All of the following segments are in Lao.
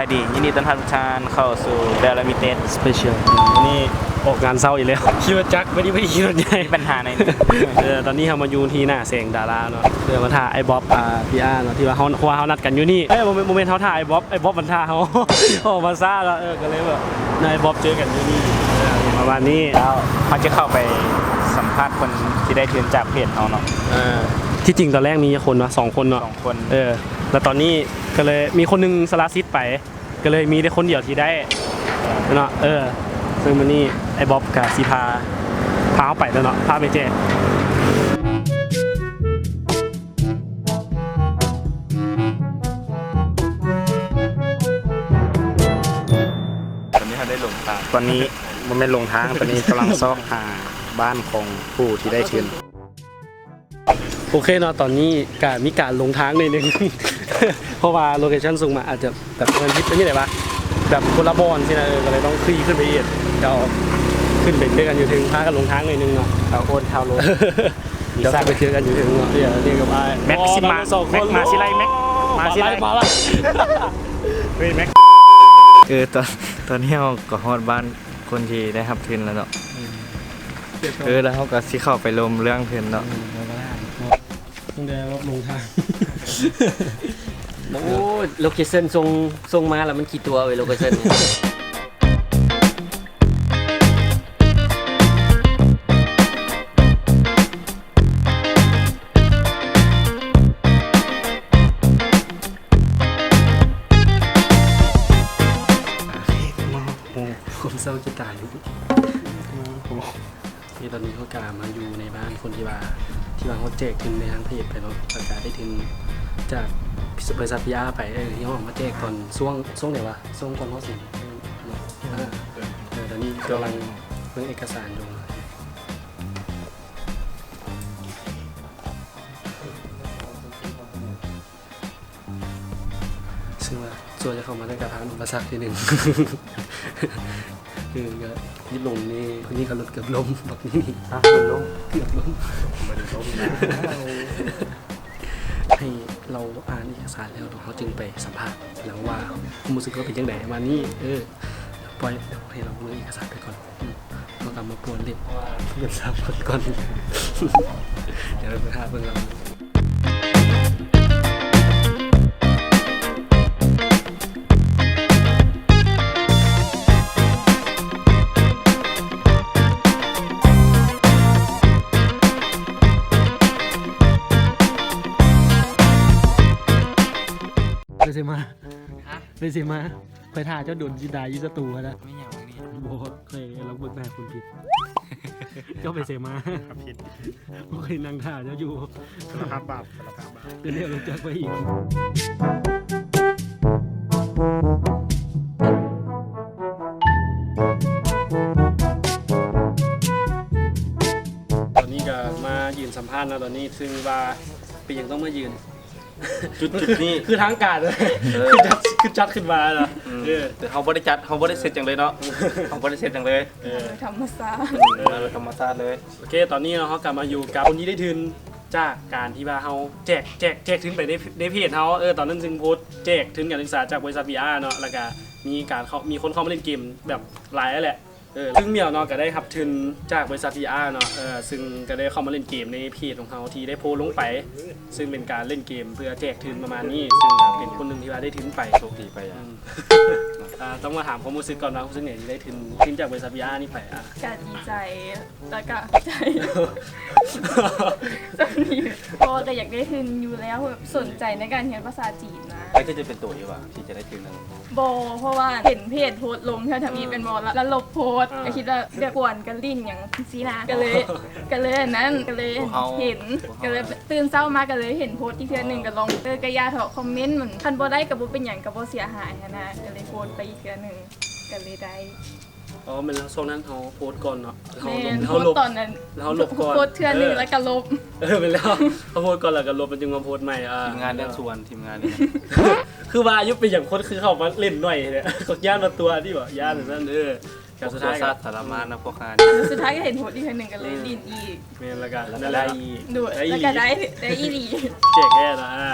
ສະບາຍດີ ຍິນດີຕ້ອນຮັບທຸກທ່ານເຂົ້າສູ່ The Limited Special ມື້ນີ້ອອກງານເຊົ້າອີກແລ້ວ ຂີ່ລົດຈັກ ບໍ່ໄດ້ ບໍ່ໄດ້ຂີ່ລົດໃຫຍ່ ມີບັນຫາໜ້ອຍໜຶ່ງ. ເອີ ຕອນນີ້ເຮົາມາຢູ່ທີ່ໜ້າແສງດາລາເນາະ ເພື່ອມາຖ້າອ້າຍບອບ ອາ ພີອາ ເນາະ ທີ່ວ່າເຮົາ ເພາະວ່າເຮົານັດກັນຢູ່ນີ້. ເອີ ບໍ່ແມ່ນ ບໍ່ແມ່ນເຮົາຖ້າອ້າຍບອບ ອ້າຍບອບມັນຖ້າເຮົາ ເຮົາອອກມາຊ້າເນາະ. ເອີ ກໍເລີຍແບບ ໄດ້ບອບເຈີກັນຢູ່ນີ້ ເອີ ປະມານນີ້. ເຮົາຈະເຂົ້າໄປສຳພາດຄົນທີ່ໄດ້ທຶນຈາກເພຈເຮົາເນາະ. ເອີ ທີ່ຈິງຕອນແລກມີຈັກຄົນວະ? ສອງຄົນເນາະ ສອງຄົນ. ເອີ ແລ້ວຕອນນີ້ກໍເລີຍມີຄົນໜຶ່ງສະຫຼະສິດໄປ ກໍເລີຍມີແຕ່ຄົນດຽວທີ່ໄດ້ເນາະ. ເອີ ເຊິ່ງມື້ນີ້ອ້າຍບອບກໍຊິພາ ພາເຮົາໄປແລ້ວເນາະ ພາໄປແຈກ. ຕອນນີ້ເຮົາໄດ້ຫຼົງທາງ ຕອນນີ້ບໍ່ແມ່ນຫຼົງທາງ ຕອນນີ້ກຳລັງຊອກຫາບ້ານຂອງຜູ້ທີ່ໄດ້ທຶນ. ໂອເຄເນາະ ຕອນນີ້ກະມີການຫຼົງທາງໜ້ອຍໜຶ່ງ ເພາະວ່າໂລເຄຊັນສົ່ງມາອາດຈະແບບມັນຜິດ ເປັນຈັ່ງໃດວະ ແບບຄົນລະບ່ອນຊີ້ນະ. ເອີ ກໍເລີຍຕ້ອງຂີ່ຂຶ້ນໄປອີກ ດຽວຂຶ້ນໄປເຈີກັນຢູ່ເທິງ ພາກັນຫຼົງທາງໜ້ອຍໜຶ່ງເນາະ. ເອົາໂອນເອົາລົງ ດຽວຂຶ້ນໄປເຈີກັນຢູ່ເທິງເນາະ. ດຽວນີ້ກໍວ່າແມັກຊິມາ ສອງຄົນ ແມັກມາຊິໄລ ແມັກມາຊິໄລ ມາລະ ເຮີ້ຍ ແມັກ. ເອີ ຕອນ ຕອນນີ້ເຮົາກໍຮອດບ້ານຄົນທີ່ໄດ້ຮັບທຶນແລ້ວເນາະ. ເອີ ແລ້ວເຮົາກໍຊິເຂົ້າໄປລົມເລື່ອງເພິ່ນເນາະ. ເອີ ແລ້ວກໍໄດ້ ຕ້ອງໄດ້ລົງທາງ. ໂອ້ ໂລເຄຊັນສົ່ງ ສົ່ງມາແລ້ວມັນຂີ້ຕົວະເວີຍ ໂລເຄຊັນນີ້. ໂອ້ ຄົນເສົ້າຈະຕາຍ. ໂອ້ ນີ້ຕອນນີ້ເຮົາກະມາຢູ່ໃນບ້ານຄົນທີ່ວ່າ ທີ່ວ່າເຮົາແຈກທຶນໃນທາງເພຈໄປເນາະ ແລ້ວກະໄດ້ທຶນຈາກບໍລິສັດ ພີອາ ໄປ. ເອີ ທີ່ເຮົາເອົາມາແຈກຕອນຊ່ວງ ຊ່ວງໃດວະ ຊ່ວງກ່ອນຮອດສິນເນາະ. ເອີ ເອີ ຕອນນີ້ກຳລັງເບິ່ງເອກະສານຢູ່. ເຊິ່ງວ່າສ່ວນຈະເຂົ້າມາໃນກະຜ່ານອຸປະສັກທີໜຶ່ງ ຄືກໍຍິບລົງນີ້ ຄົນນີ້ກໍລົດເກືອບລົ້ມ ບັກນີ້ ຮະ ລົດລົ້ມ ເກືອບລົ້ມ ບໍ່ໄດ້ລົ້ມນະ. ໃຫ້ລາວອ່ານເອກະສານແລ້ວ ເຮົາຈຶ່ງໄປສຳພາດລາວວ່າຄວາມຮູ້ສຶກລາວເປັນຈັ່ງໃດປະມານນີ້. ເອີ ປ່ອຍໃຫ້ລາວເບິ່ງເອກະສານໄປກ່ອນ. ເຮົາກະມາປ່ວນເຫຼັ້ນ ເປັນສາມຄົນກ່ອນ ດຽວໄປຖ້າເບິ່ງນຳ. ໄປໃສມາ? ຮະ? ໄປໃສມາ? ຂ້ອຍຖ້າເຈົ້າດົນຊິຕາຍຢູ່ສະຕູຫັ້ນນະ. ແມ່ນຫຍັງນີ້? ບໍ່ ຂ້ອຍກຳລັງເບິ່ງໜ້າຄົນຜິດ. ເຈົ້າໄປໃສມາ? ຜິດ ຂ້ອຍນັ່ງຖ້າເຈົ້າຢູ່. ສາລະພາບບາບ ສາລະພາບບາບ. ເປັນແນວຮູ້ຈັກໄປອີກ. ຕອນນີ້ກໍມາຢືນສຳພາດເນາະ ຕອນນີ້ ຊຶ່ງວ່າເປັນຫຍັງຕ້ອງມາຢືນ ຈຸດ ຈຸດນີ້ ຄືທາງການ ເອີ ຄືຈັດ ຄືຈັດຂຶ້ນມາເນາະ. ອືມ ເອີ ແຕ່ເຮົາບໍ່ໄດ້ຈັດ ເຮົາບໍ່ໄດ້ເຊັດຫຍັງເລີຍເນາະ ເຮົາບໍ່ໄດ້ເຊັດຫຍັງເລີຍ. ເອີ ທຳມະຊາດ ເອີ ທຳມະຊາດເລີຍ. ໂອເຄ ຕອນນີ້ເນາະ ເຮົາກໍມາຢູ່ກັບຄົນທີ່ໄດ້ທຶນຈາກການທີ່ວ່າເຮົາແຈກ ແຈກ ແຈກທຶນໄປໃນ ໃນເພຈເຮົາ. ເອີ ຕອນນັ້ນຈຶ່ງໂພສແຈກທຶນການສຶກສາຈາກບໍລິສັດ ພີອາ ເນາະ ແລ້ວກໍມີການເຂົ້າ ມີຄົນເຂົ້າມາຫຼິ້ນເກມແບບຫຼາຍແຫຼະ. ເອີ ຊຶ່ງໝຽວເນາະ ກໍໄດ້ຮັບທຶນຈາກບໍລິສັດ ພີອາ ເນາະ ເອີ ຊຶ່ງກໍໄດ້ເຂົ້າມາຫຼິ້ນເກມໃນເພຈຂອງເຮົາທີ່ໄດ້ໂພສລົງໄປ ຊຶ່ງເປັນການຫຼິ້ນເກມເພື່ອແຈກທຶນປະມານນີ້ ຊຶ່ງກໍເປັນຄົນໜຶ່ງທີ່ວ່າໄດ້ທຶນໄປ ໂຊກດີໄປ. ອືມ ອ່າ ຕ້ອງມາຖາມຄວາມຮູ້ສຶກກ່ອນວ່າ ຮູ້ສຶກແນວໃດທີ່ໄດ້ທຶນ ທຶນຈາກບໍລິສັດ ພີອາ ນີ້ໄປ. ອ່າ ກໍດີໃຈ ແລ້ວກໍໃຈ ສ່ຳນີ້ ເພາະວ່າກໍຢາກໄດ້ທຶນຢູ່ແລ້ວ ແບບສົນໃຈໃນການຮຽນພາສາຈີນນະ. ແລ້ວຄິດຈະເປັນໂຕຢູ່ຫວາ ທີ່ຈະໄດ້ທຶນນັ້ນ? ບໍ່ ເພາະວ່າເຫັນເພຈໂພສລົງແຖວທຳອິດແມ່ນບໍ່ ລະ ລະລົບໂພສ ອ່າ ກໍຄິດວ່າແບບກວນກັນຫຼິ້ນຫຍັງຊີ້ນະ ກໍເລີຍ ກໍເລີຍອັນນັ້ນ ກໍເລີຍເຫັນ ກໍເລີຍຕື່ນເຊົ້າມາກໍເລີຍເຫັນໂພສອີກເທື່ອໜຶ່ງ ອ່າ ກໍລອງ ເອີ ກໍຢ່າເຖາະ ຄອມເມັນມັນ ຄັນບໍ່ໄດ້ກໍບໍ່ເປັນຫຍັງ ກໍບໍ່ເສຍຫາຍຫັ້ນນະ ກໍເລີຍໂພສໄປອີກເທື່ອໜຶ່ງ ກໍເລີຍໄດ້. ອໍ ແມ່ນແລ້ວ ຊ່ວງນັ້ນເຮົາໂພສກ່ອນເນາະ ເຮົາ ແມ່ນ ເຮົາລົບ ໂພສຕອນນັ້ນ ເຮົາລົບກ່ອນ ໂພສເທື່ອໜຶ່ງ ເອີ ແລ້ວກໍລົບ. ເອີ ແມ່ນແລ້ວ ເຮົາໂພສກ່ອນ ແລ້ວກໍລົບ ມັນຈຶ່ງມາໂພສໃໝ່. ອ່າ ທີມງານຍັງສວນ ທີມງານນີ້ ຄືວ່າຢູ່ ເປັນຫຍັງຄົນຄືເຂົ້າມາຫຼິ້ນໜ້ອຍແທ້ ເຂົາຢ້ານວ່າຕົວະຕິບໍ ຢ້ານຊັ້ນ. ເອີ ກໍສຸດທ້າຍ ສາລະມານນະພວກເຮົາ ສຸດທ້າຍກໍເຫັນໂພສອີກເທື່ອໜຶ່ງ ກໍເລີຍຫຼິ້ນອີກ. ແມ່ນ ແລ້ວກໍ ແລ້ວກໍໄດ້ອີກ ໂດຍ ໄດ້ອີກ ແລ້ວກໍໄດ້ ໄດ້ອີ່ຫຼີ ແຈກແທ້ລະ. ອ່າ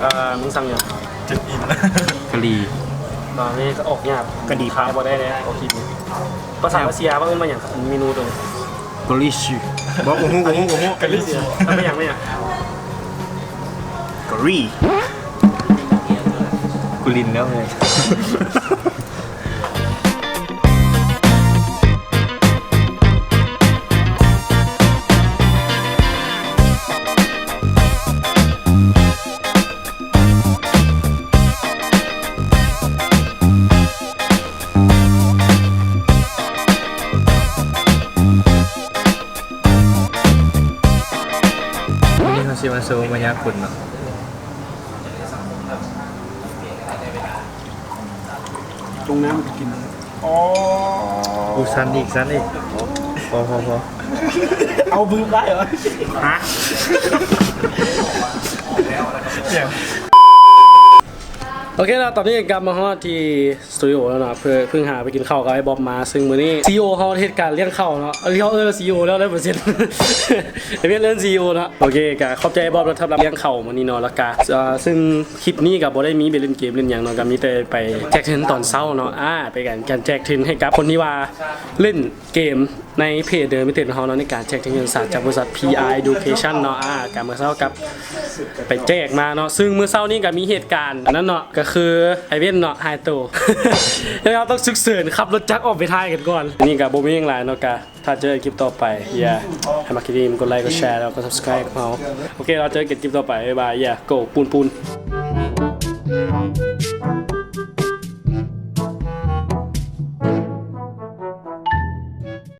ເອີ ມຶງສັ່ງຫຍັງ? ເຈັບອີນ ກະຫຼີ່ ອ່າ ນີ້ກະອອກຍາກ ກະດີ ຂາຍບໍ່ໄດ້ແລ້ວ ເອົາກິນ. ພາສາຣັສເຊຍເຂົາເອີ້ນວ່າຫຍັງ? ເມນູໂຕນີ້ ກະລິຊ ບໍ່ຮູ້ ບໍ່ຮູ້ ບໍ່ຮູ້ ກະລິຊ ແມ່ນຫຍັງ? ແມ່ນຫຍັງ? ກະຣີ ກູລິນແລ້ວເລີຍ. ວັນນີ້ເຮົາຊິມາໂຊມາຍາກລົເນາະ. ລົງນ້ຳກິນ. ອໍ ອູ ສັ່ນອີກ ສັ່ນອີກ. ພໍ ພໍ ພໍ. ເອົາບືບໄດ້ຫວາ? ຮະ? ໂອເຄເນາະ ຕອນນີ້ກັບມາຮອດທີ່ ສະຕູດິໂອແລ້ວເນາະ ເພິ່ງ ເພິ່ງຫາໄປກິນເຂົ້າກັບໄອ້ບອບມາ ຊຶ່ງມື້ນີ້ຊີອີໂອເຮົາເຮັດການລ້ຽງເຂົ້າເນາະ. ອັນນີ້ເຮົາເອີ້ນວ່າຊີອີໂອແລ້ວ ຮ້ອຍເປີເຊັນ ໄອ້ເວນເອີ້ນຊີອີໂອເນາະ. ໂອເຄ ກະຂອບໃຈໄອ້ບອບນຳສຳລັບລ້ຽງເຂົ້າມື້ນີ້ເນາະ. ແລ້ວກະ ເອີ ຊຶ່ງຄລິບນີ້ກະບໍ່ໄດ້ມີໄປຫຼິ້ນເກມຫຼິ້ນຫຍັງເນາະ ກະມີແຕ່ໄປແຈກທຶນຕອນເຊົ້າເນາະ. ອາ ເປັນການ ການແຈກທຶນໃຫ້ກັບຄົນທີ່ວ່າຫຼິ້ນເກມໃນເພຈເດີມິເຕັດຂອງເຮົາເນາະ ໃນການແຈກທຶນເງິນສາດຈາກບໍລິສັດ ພີໄອ Education ເນາະ. ອາ ກະມື້ເຊົ້າກັບ ໄປແຈກມາເນາະ. ຊຶ່ງມື້ເຊົ້ານີ້ກະມີເຫດການອັນນັ້ນເນາະ ກະຄືໄອ້ເວນເນາະ ຫາຍໂຕ ແລ້ວເຮົາຕ້ອງສຸກເສີນຂັບລົດຈັກອອກໄປຖ່າຍກັນກ່ອນ. ນີ້ກະບໍ່ມີຫຍັງຫຼາຍເນາະ ກະຖ້າເຈີກັນຄລິບຕໍ່ໄປ ເຢ້ ໃຫ້ມັກຄລິບນີ້ກົດໄລ ກົດແຊ ແລ້ວກໍ Subscribe ເຮົາ. ໂອເຄ ແລ້ວເຈີກັນຄລິບຕໍ່ໄປ ບາຍບາຍ ເຢ້ ໂກ ປູນໆ.